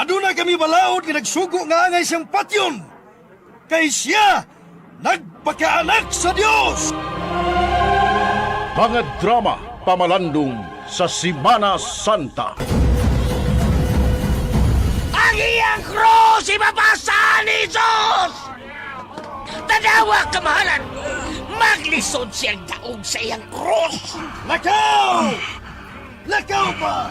Aduna kami balaod nga nagsugo nga angay siyang patyon. Kay siya nagpakaanak sa Dios. Mga drama pamalandong sa Simana Santa. Ang iyang krus ibabasa ni Jesus! Tanawa, kamahalan! Maglisod siyang daog sa iyang krus! Lakaw! Lakaw pa!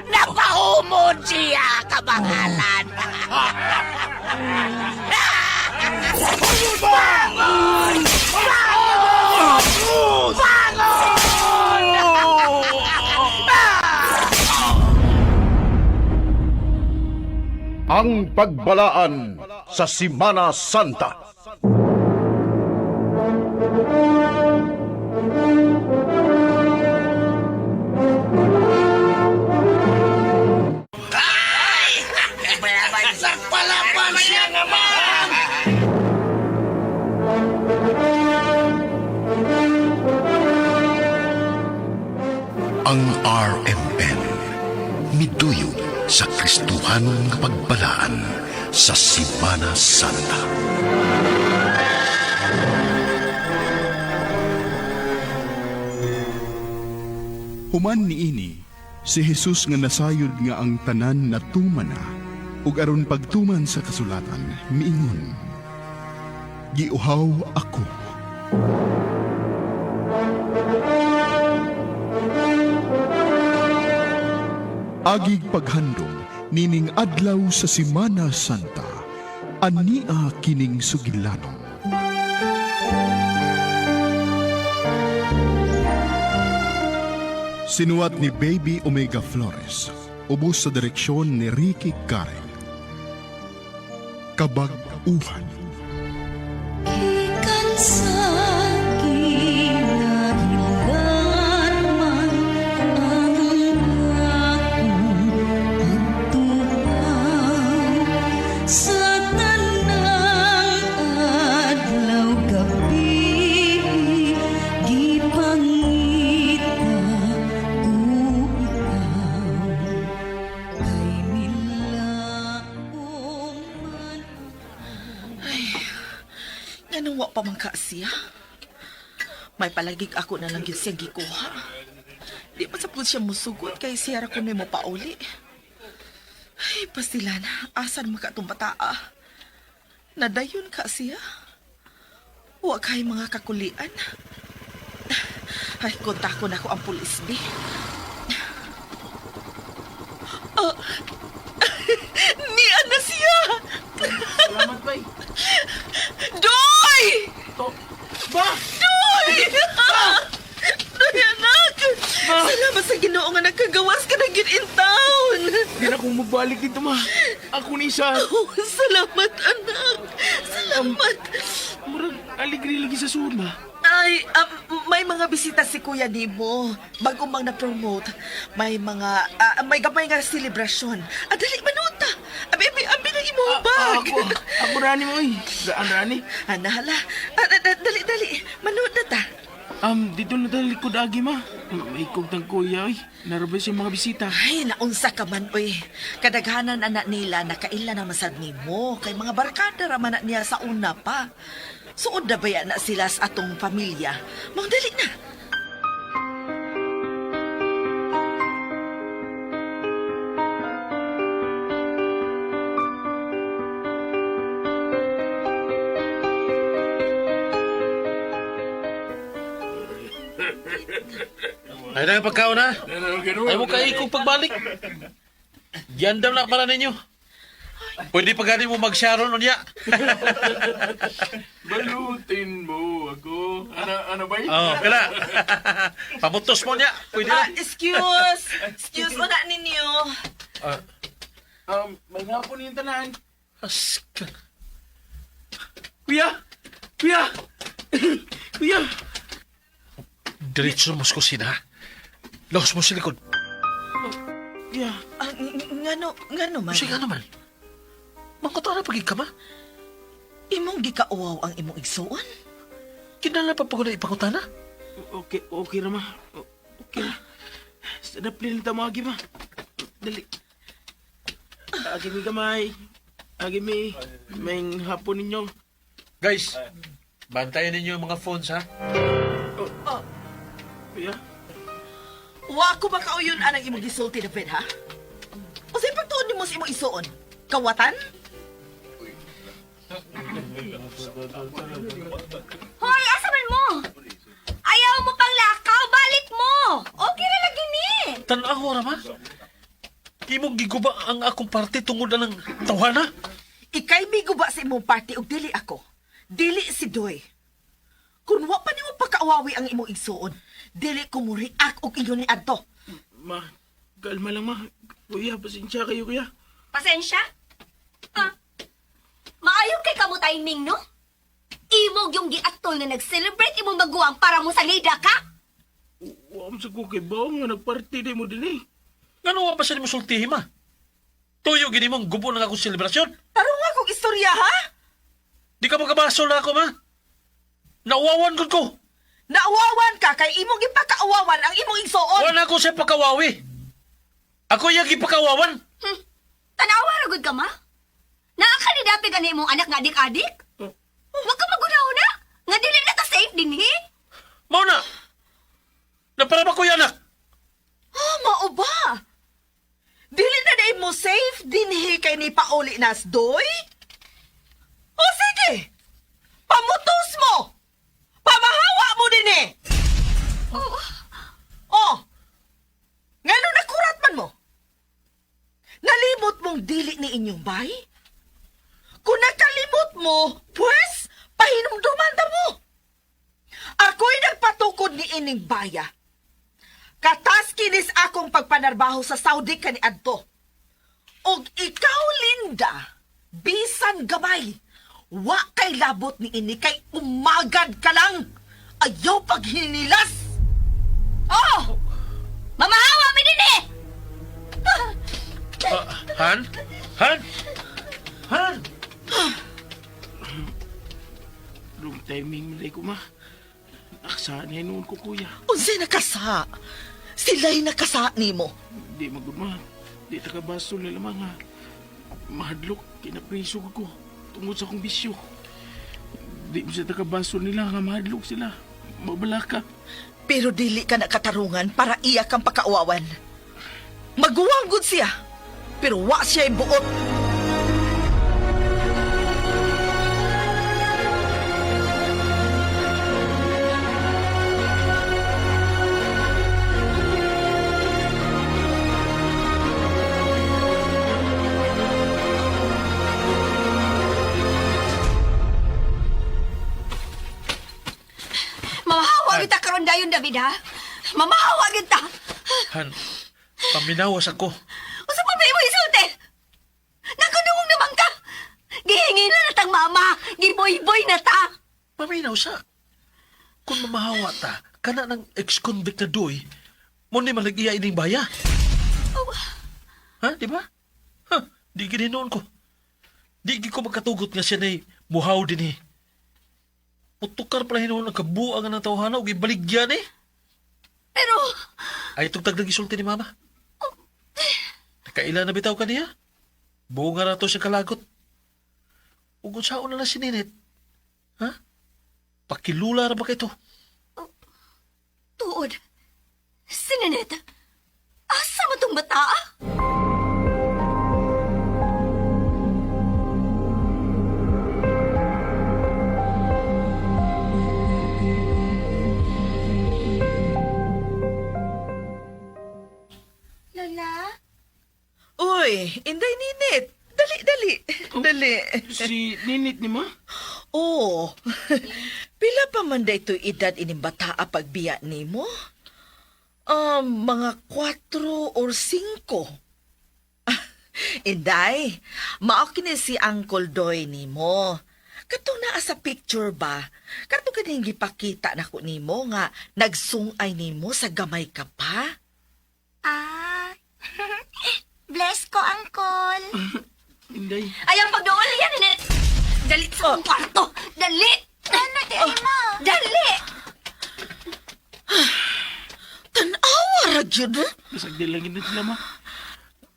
Napahumod siya, kamahalan! Bangon! Bangon! Bangon! Ang pagbalaan sa Simana Santa. Nagpalaban siya naman! Ang RMN miduyog sa Kristohanon nga pagbalaan sa Simana Santa. Human niini, si Jesus nga nasayod nga ang tanan natuman na, ug aron pagtuman sa kasulatan, miingon, "Giuhaw ako." Agig paghandom nining adlaw sa Simana Santa, ania kining sugilanon. Sinuwat ni Baby Omega Flores, ubos sa direksyon ni Ricky Karen. Kabag-uhan. Gikan sa kinahilanman ang akong pagtubang sa tanang adlaw gabi, gipangita ko ikaw kay milaom man. Nganong wa pa man ka siya? May palagig ako na lang gyud siyang gikuha. Di pa sapod siya musugot kay siya ra kunoy mo pauli. Ay, pastilan, asan man ka atong bataa? Nadayon ka siya? Wa kay mga kakulian. Ay, kontakon ako ang pulis, bi. Ah, niya na siya! Salamat, bay. Doy! To. Ba! Doy! Doy, anak! Salamat sa Ginoo nga nakagawas ka na gyud in town. Di na akong mabalik dito, ma. Ako ni siya. Oh, salamat, anak. Salamat. Murag aligri lagi sa suod, ma. Ay, may mga bisita si Kuya Nemo. Bago mang na-promote. May mga, may gamay nga selebrasyon. Ah, dali, manuta. Abi, abi, abi na imong bag. Ako rani mo, eh. Raan, rani. Ah, nahala. Ah, dali, dali. Manood na ta. Dito na tayo likod agi, ma. May kugtang kuya, oy. Narabay siya mga bisita. Ay, naunsa ka man, oy. Kadaghanan anak nila, nakaila naman sad nimo. Kay mga barkada raman na niya sa una pa. Suod na baya na sila sa atong pamilya. Mang dali na. Ay na yung pagkaon ha. Ay mo kaikong pagbalik. Giandam na para ninyo. Pwede pa gani mo mag-sharon unya. Balutin mo ako. Ano, ano ba yun? Oh, kala. Pamutos mo niya. Pwede na. Ah, excuse. Excuse mo na ninyo. May hapon yung tanan. Aska. Kuya! Kuya! Kuya! Diretso mo sa kusina. ha? Laos mo sa likod. Kuya! Ah, ngano, ngano man? Sige naman. Mangkuto na pagig ka ma. Imong gikauaw ang imong igsuon? Kinala pa pagod na ipangutana. Okay, okay ra ma. Okay. Sa daplin ta mo agi ma. Dali. Agi mi gamay. Agi mi. May hapon ninyo. Guys, bantayan ninyo yung mga phones, ha? Kuya. Wa ko makauyon anang imong gisulti, David, ha? O sa pagtuon nimo sa imong isuon? Kawatan? Hoy, asa man mo? Ayaw mo pang lakaw, balik mo! Okay ra lagi ni. Tanaw ra, ma. Imong giguba ang akong parte tungod na ng tawhana. Ikay miguba sa imong party og dili ako. Dili si Doy. Kung wa pa nimo pakaawawi ang imong igsuon, dili ko mo react og ingon ni adto. Ma, kalma lang ma. Kuya, pasensya kayo kuya. Pasensya? Ha? Maayo kay kamo timing, no? Imog yung giatol na nag-celebrate imong maguwang para mo salida ka? Wa mo sa ko kay Bong nga nagparty di mo din eh. Ngano wa pa siya nimo sultihi, ma? Tuyo gini mong gubo ng akong selebrasyon. Tarong akong istorya, ha? Di ka magkabasol na ako, ma. Nauwawan gud ko. Nauwawan ka kay imong gipakaawawan ang imong igsuon. Wala ko siya pakawawi. Ako yung gipakawawan. Tanawa ra gud ka ma? Naa ka ni dapi gani imong anak nga adik-adik? Wa ka magunaw na? Nga dili na ta safe dinhi? Mao na. Napara ba ko yung anak? Ah, mao ba? Dili na day mo safe dinhi kay ni pauli nas doy? O sige. Pamutos mo. Pamahawa mo dinhi. Oh. Ngano nakurat man mo? Nalimot mong dili ni inyong bay? Kung nakalimot mo, pues, pahinumduman ta mo. Ako'y nagpatukod ni ining baya. Katas kinis akong pagpanarbaho sa Saudi kaniadto. Og ikaw, Linda, bisan gamay, wa kay labot ni ini kay umagad ka lang. Ayaw paghinilas. Oh! Mamahawa mi dinhi! Ah, Han? Han? Han? Wrong timing man ko ma. Naksanay noon ko kuya. Unsay nakasa? Sila'y nakasa nimo. Di magud ma. Di ta kabasol nila mga. Mahadlok, kinapriso ko. Tungod sa akong bisyo. Di mo siya takabasol nila nga mahadlok sila. Mabala ka. Pero dili ka nakatarungan para iya kang pakauawan. Maguwang gud siya, pero wa siya buot. Mamahawa kita karon dayon David ha. Mamahawa kita. Han, paminawas ako. Unsa pa ba imo isulti? Nakadungog naman ka. Gihingi na natang mama, giboy-boy na ta. Paminaw sa. Kung mamahawa ta, kana ng ex-convict na doy, mo ni malagiya ining baya. Ha, di ba? Ha, di gini noon ko. Di gid ko magkatugot nga siya na muhaw din eh. Putukar pala hinuon ang kabuang ng tawhana ug ibaligyan eh. Pero Ay tugtag nang isulti ni mama. Nakaila na bitaw kaniya. Bunga na to siya kalagot. Ug unsaon na lang si Ninit? Ha? Pakilula ra ba kay to? tuod. Sinenet. Asa man tong bata? ah? Lola? Uy, Inday Ninit. Dali, dali. Dali. Si Ninit ni ma? Oo. Pila pa man day to'y edad ining bataa pagbiya nimo? Mga 4 or 5. Inday, mao kini si Uncle Doy nimo. Katong naa sa picture ba? Katong kaning gipakita nako nimo nga nagsungay nimo sa gamay ka pa? Ah. Bless ko, Uncle. Inday. Ayaw pagdool yan, Ninit. Dali sa akong kwarto. Dali! Ano, di ma? Dali! Tanawa! Ra gyud. Kasagdi lang yun na sila, ma.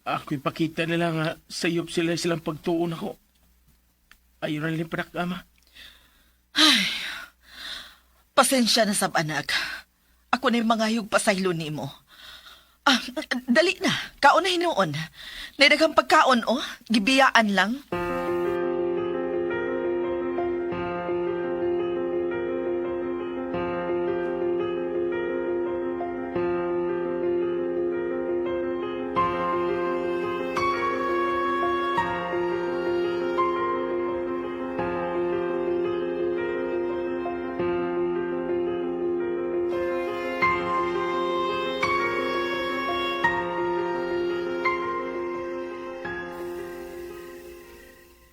Ako ipakita nila nga sayop sila silang pagtuon ako. Ayaw na lang panak, ama. Pasensya na sab anak. Ako na yung mga pasaylo nimo. Ah, dali na. Kaon na hinuon. Naidaghang pagkaon, oh. Gibiyaan lang.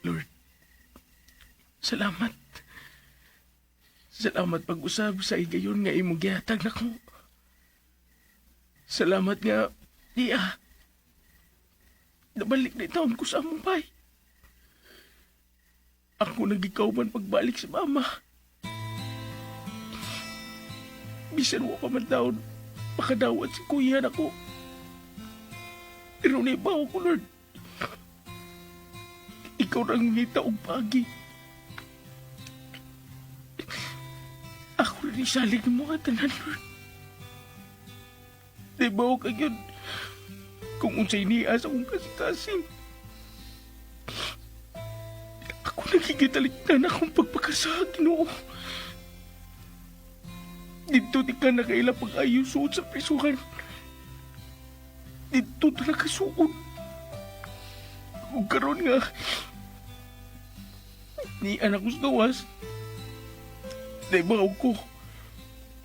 Lord, salamat. Salamat pag-usab sa igayon nga imong gihatag nako. Salamat nga, iya. Nabalik na taon ko sa among bay. Ako nagikaw man pagbalik sa mama. Bisan wa pa man taon, makadawat si kuya nako. Pero naibaw ko, Lord. Ikaw rang ngita og pagi. Ako rin isalig mo ka tanan, Lord. Di ba ka yun? Kung unsay niya sa akong kasing-kasing. Ako nagigitaliktan akong pagpakasa, Ginoo. Dito di ka nakaila pag-ayos suot sa prisuhan. Dito talaga suot. Ug karon nga ni anak ko sa gawas. Naibaw ko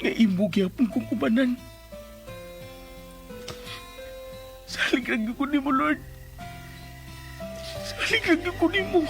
nga imo gyapon kong ubanan. Salig lang gyud ko nimo, Lord. Salig lang gyud ko nimo.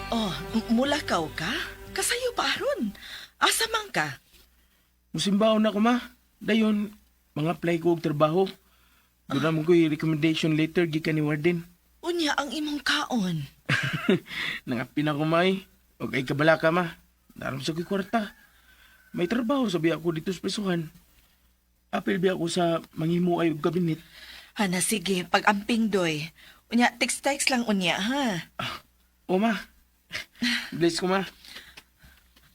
Oh, mulakaw ka? Kasayo pa aron. Asa man ka? Musimbaon na ko, ma. Dayon, mga apply ko og trabaho. Doon na mo ko'y recommendation letter gikan ni warden. Unya ang imong kaon. Nangapin ako, may. Og ay kabala ka, ma. Naram sa ko'y kwarta. May trabaho, sabi ako dito sa prisuhan. Apil biya ako sa manghimo ay og kabinet. Ana, sige, pag-amping doy. Unya, text-text lang unya, ha? O, ma. Bless ko, ma.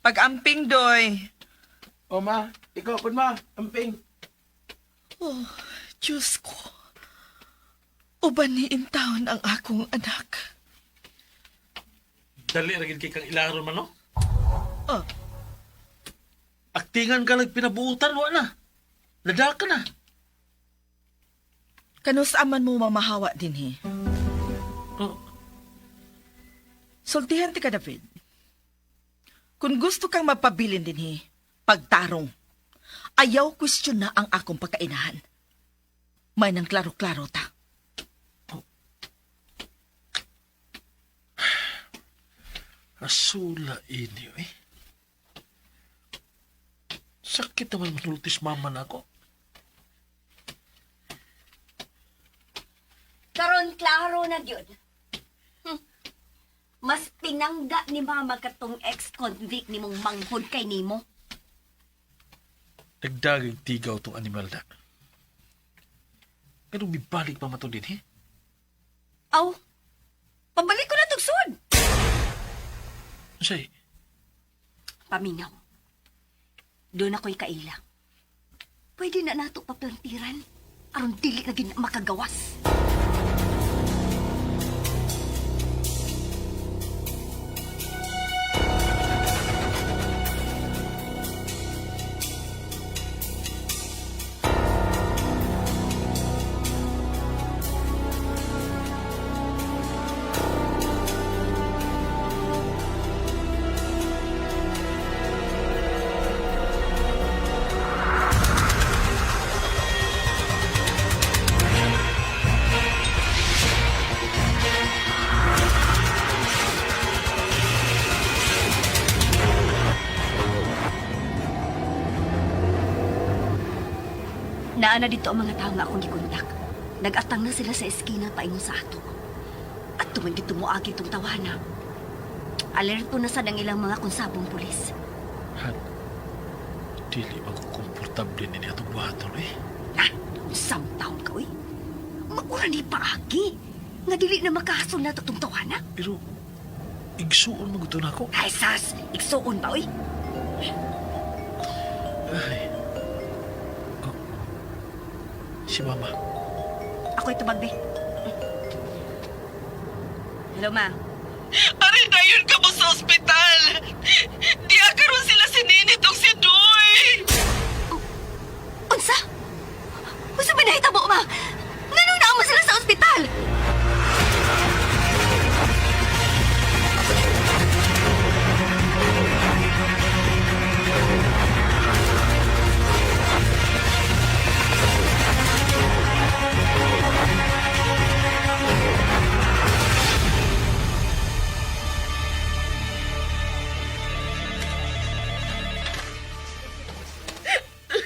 Pag-amping doy. O, ma. Ikaw, kun, ma. Amping. Oh, Diyos ko. Uban ni taon ang akong anak. Dali ra gid kay kang ilaron man no. Oh, Aktingan ka lang pinabuutan wa na. Nadaka na. kanus aman mo mamahawa din he. Oh, Sultihan ti ka, David. Kung gusto kang mapabilin din he, pagtarong. Ayaw question na ang akong pagkainahan. May nang klaro-klaro ta. asula ini eh. Sakit naman manultis mama na ako. Karon klaro na gyud. Mas pinangga ni mama katong ex-convict ni mong manghod kay nimo. Nagdagig tigaw tong animal na. Pero mibalik pa man to din, eh? Aw, pabalik ko na tugsod. Unsay, Paminaw. Doon ako'y kaila. Pwede na nato paplantiran. Aron dili na gid na makagawas. Naa na dito ang mga tao nga akong gikontak. Nagatang na sila sa eskina paingon sa ato. At man dito moagi itong tawana. Alerto na sad ang ilang mga konsabong pulis. Han, dili ba ko komportable ni atong buhaton eh? Na, unsang taon ka, uy. Maura ni paagi. Nga dili na makahasol na itong tawana. Pero, igsuon mo gusto na ako. Ay, sas! Igsuon ba, uy? Ay. Oh. Si Mama. Ako'y tubag, be. Hello, ma. Ari dayon ka mo sa ospital. Di karon sila si Ninit og si Doy. Unsa? Unsa ba nahitabo, ma? Nganong naa mo sila sa ospital?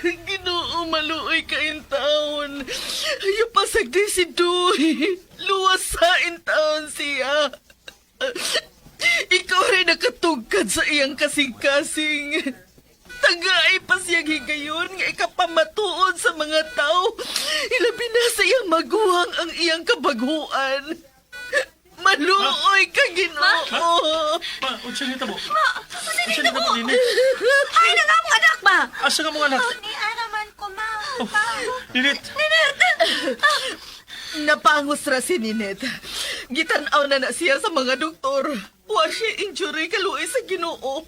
Ginoo, maluoy ka in taon. Ayaw pasagdi si Doy. Luwas sa in taon siya. Ikaw rin nakatugkad sa iyang kasing-kasing. Tagay pa siyang higayon nga ikapamatuod sa mga tao. Ilabi na sa iyang maguhang ang iyang kabaguan. Maluoy ka, Ginoo. Ma, unsa ni tabo? Ma, unsa Unsa ni tabo nini? Ay, na nga mong anak, ma! Asa nga mong anak? Ni araman ko, ma. Oh, Ninit! Napangos ra si Ninette. Gitan-aw na na siya sa mga doktor. Wa siya injury kaluoy sa Ginoo.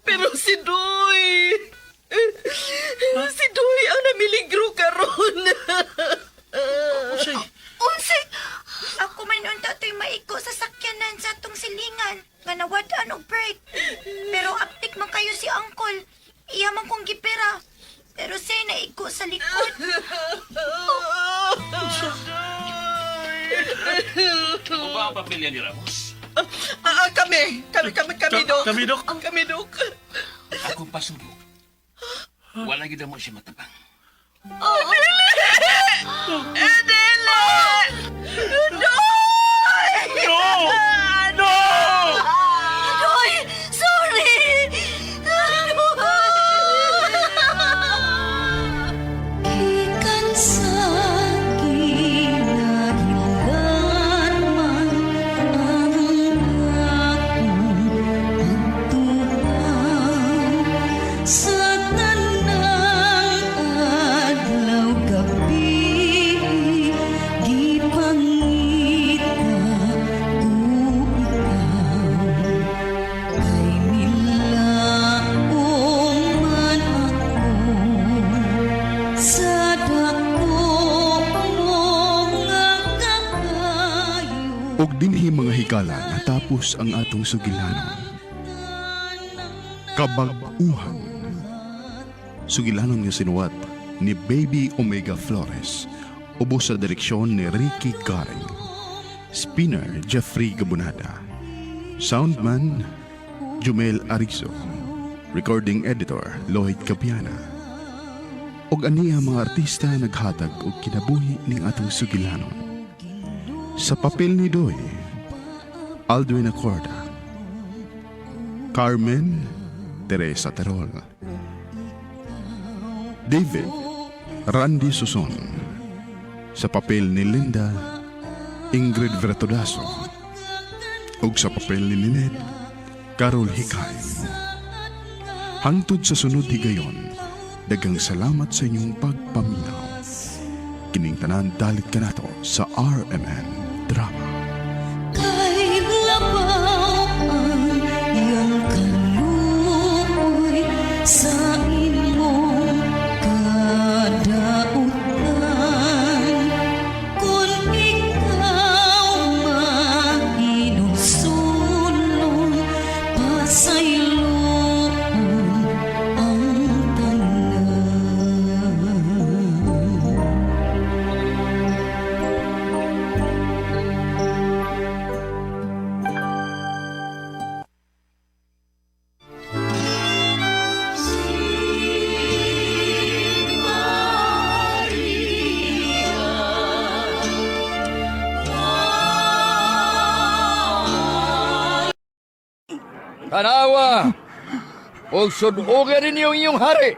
Pero si Doy, si Doy ang namiligro karon. Unsay? Unsay? Ako man unta to'y maigo sa sakyanan sa atong silingan nga nawad-an og brake. Pero aptik man kayo si uncle. Iya man kong gipera. Pero siya naigo sa likod. Ako ba ang pamilya ni Ramos? Ah, kami, kami, kami, kami, Dok. Kami, Dok. Kami, Dok. Akong pasubok. Wala gid mo siya matabang. Oh, dili! Eh, dili! Doy! No! No! Doy! Sorry! Gikan sa kinahilanman ang akong pagtubang sa tanang adlaw gabi, gipangita ko ikaw kay milaom man ako sa dako mo nga kaayo. Og dinhi mga higala natapos ang atong sugilanon. Kabag-uhan. Sugilanon nga sinuwat ni Baby Omega Flores. Ubos sa direksyon ni Ricky Garing. Spinner Jeffrey Gabunada. Soundman Jumel Arizo. Recording editor Lloyd Capiana. Og aniya mga artista naghatag og kinabuhi ning atong sugilanon. Sa papel ni Doy, Aldwin Acorda, Carmen Teresa Terol, David Randy Suson, sa papel ni Linda Ingrid Vertodaso, ug sa papel ni Ninette Carol Hikay. Hangtod sa sunod higayon, daghang salamat sa inyong pagpaminaw. Kining tanan dalit kanato sa RMN Drama. Kay labaw ang iyang kaluoy sa imong kadautan. Kung ikaw mahinumdumon, pasayloon ang tanan. Tanawa! Og sudugan ninyo ang inyong hari.